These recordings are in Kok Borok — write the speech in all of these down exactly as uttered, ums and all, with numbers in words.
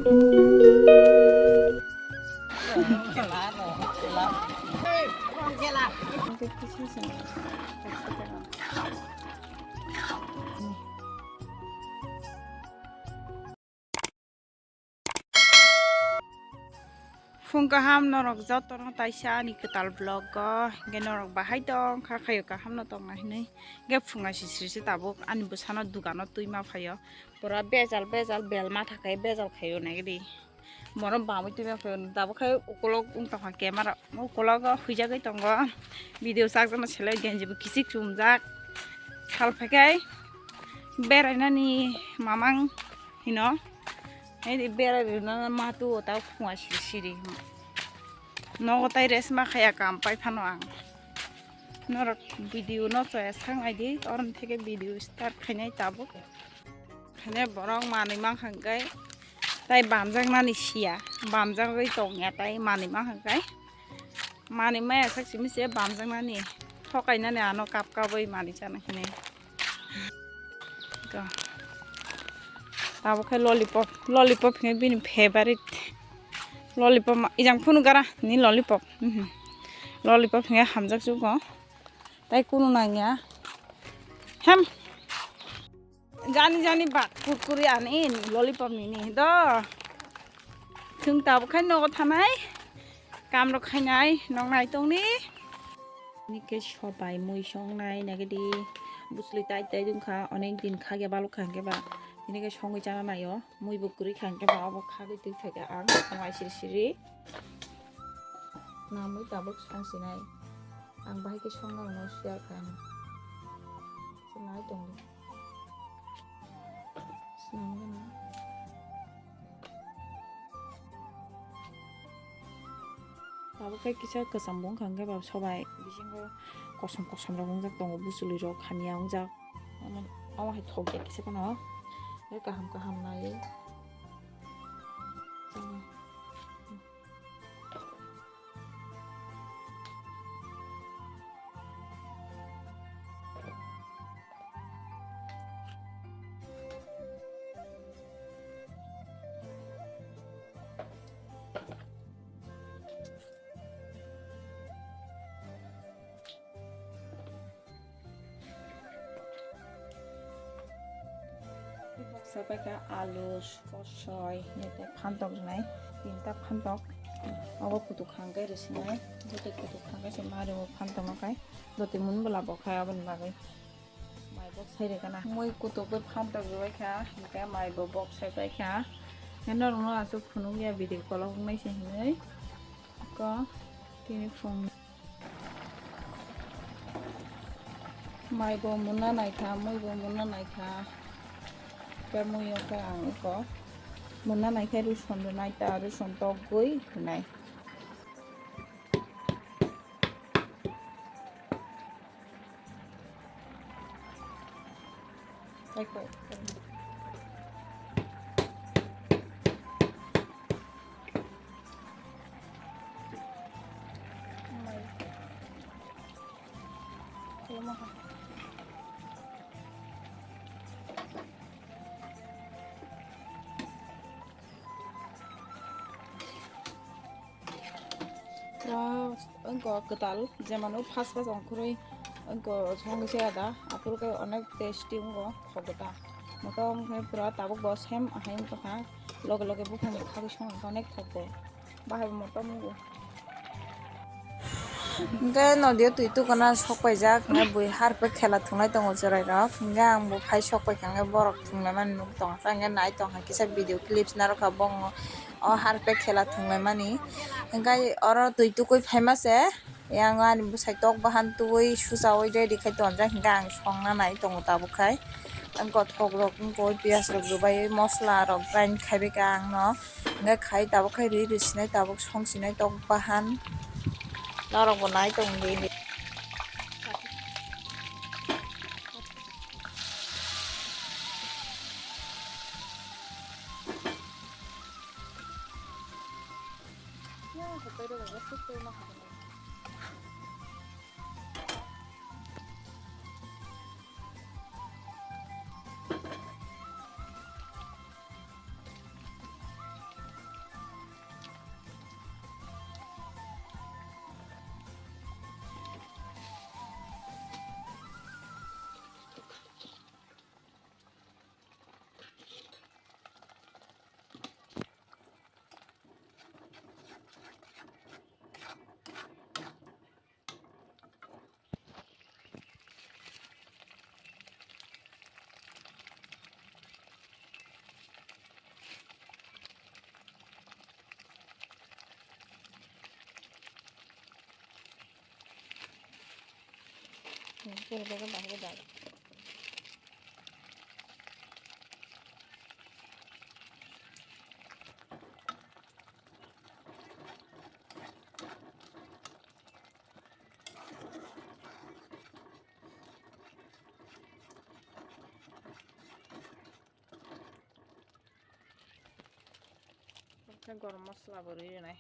Phung kaham norok jotono taisa ani kwtal vlog o, hwnkhe norok bahai tong kha khayo, kaham no tong nai hinwi. Hwnkhe phunga sisiri se tabuk ani bwsano dukano twi ma phaio, pura bejal bejal bel ma thakai bejal khaio nai di. Morom bamwi twi ma phaio, tabuk khai ukolog wng tongkha camera, ukologo huijagwi tongo, video chakjakno selai genji bo kichik chumjak, sal phaikhai berainani mamang. Hino, hei di berai rwna matu o ta khua siri siri. Nogo tai rest ma khaya kam pai phano ang. Norok video no chaya sang ai di, orom theke video start khainai tabuk. Khane borok manwi mankha hwnkhe tai bamjaknani siya, bamjagwi tongya tai manwi mankha hwnkhe. Manwi maya sak simi se bamjaknani, thokainani ano kap kabwi manwi chana hinwi. Go. Tabuk khe lollipop, lollipop hwnkhe bini favorite. Lollipop ma, ijang phunu gara ni lollipop. Mhm. Lollipop hwnkhe hamjak chugo. Tai kunu nangya. Hem. Jani jani bak kurkure ani lollipop nini do. Chwng tabuk khai nogo thanai. Kam rok khainai nok nai tongni. Nike sobai mui songnai nagedi. Busli tai tai dungkha onek din khagya baluk kha hwnkhe ba. Nike songwi chana naio. Mui bo kwrwi kha hwnkhe ba obo khagwi twi phaikha ang. Nwng ai siri siri. Namwi tabuk songsinai. Ang bahai khe songna rwno share kha ano. Nai tongdi. Swnam gana. Tabuk khe kisa kwcham bo wngkha hwnkhe ba sobai bisingo kosom kosom rok wngjak tongo, buchwlwi rok hamya wngjak. Omo hai thok ya kisa phano. Tei kaham kaham nai. Boksa paikha alu, kosoi, tei phantok rwnai, tinta phantok. Obo kutuk khangkhe rwsinai, bwtwi kutuk khangkhe se ma rwo phantok no khai, bwtwi mun bwla bo khai aboni bagwi. Mai bok sai rwkha na. Mui kutuk bai phantok rwbaikha, hwnkhe mai bo bok sai paikha. Hwnkhe norokno aswk phunukya video kolok wngnai se hinwi. Ko tini phung. Mai bo munna naikha, mui bo munna naikha. Khe mui o khe ang eko munna naikhe ruson rwnai ta, ruson tokgwi rwnai. Pura wngkha kwtal, jemano phas phas ongkhorwi wngkha songwi se ada, aphuru khe onek tasty wngkha khogota. Motom khe pura tabuk bo same ahai wngkha, loge loge buphangni khagwi songkha onek thokbo. Bahai bo motom wngkha. Hwnkhe nodio twi tukuna sok paijak, hwnkhe bui harpek khela thunglai tongo chwrairok. Hwnkhe ang bo phai sok paikha, hwnkhe borok thunglaimani nuk tongkha, hwnkhe nai tongkha kisa video clips narwkha bongo. O harpek khela thunglaimani. Hwnkhe oro twi tukui phaima se, yang ani bwsai tok bahan tubui suchaui ready khai tonjak, hwnkhe ang songna nai tongo tabuk khai. Ang kothok rok wngkha, piyaj rok rwbai, mosla rok grind khaibai kha ang no. Hwnkhe khai tabuk khai rwi rwsinai, tabuk songsinai tok bahan. Norok bo nai tongdi. Khe gorom masla bo rwi rwnai.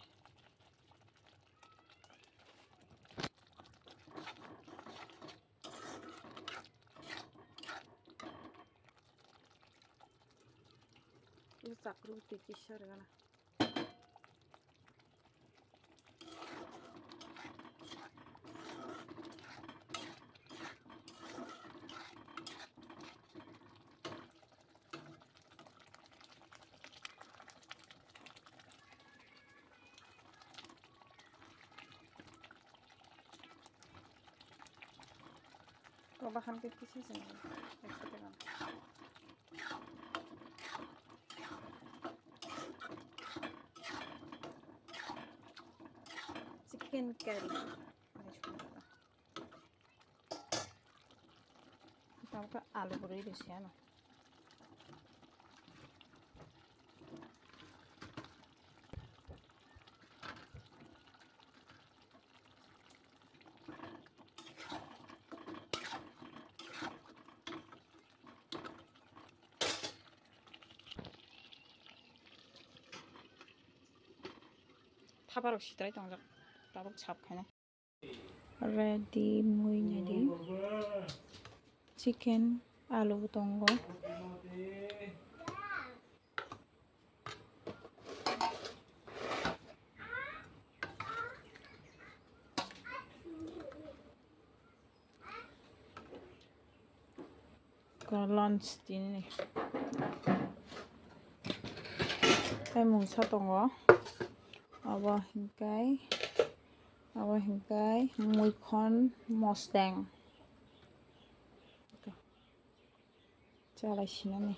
Chakru twi kisa rwgana. O bahan khe kisa se nang, ekso taka. Chicken curry. Tabuk alu bo rwi rwse ano. Thaparok sitrai tongjak, tabuk sap khaina. Ready mui nai di. Chicken, alu bo tongo. Kono lunch tini. Tei mungsa tongo. Abo hinkai, abo hinkai muikhon mosdeng. Chalai sinani.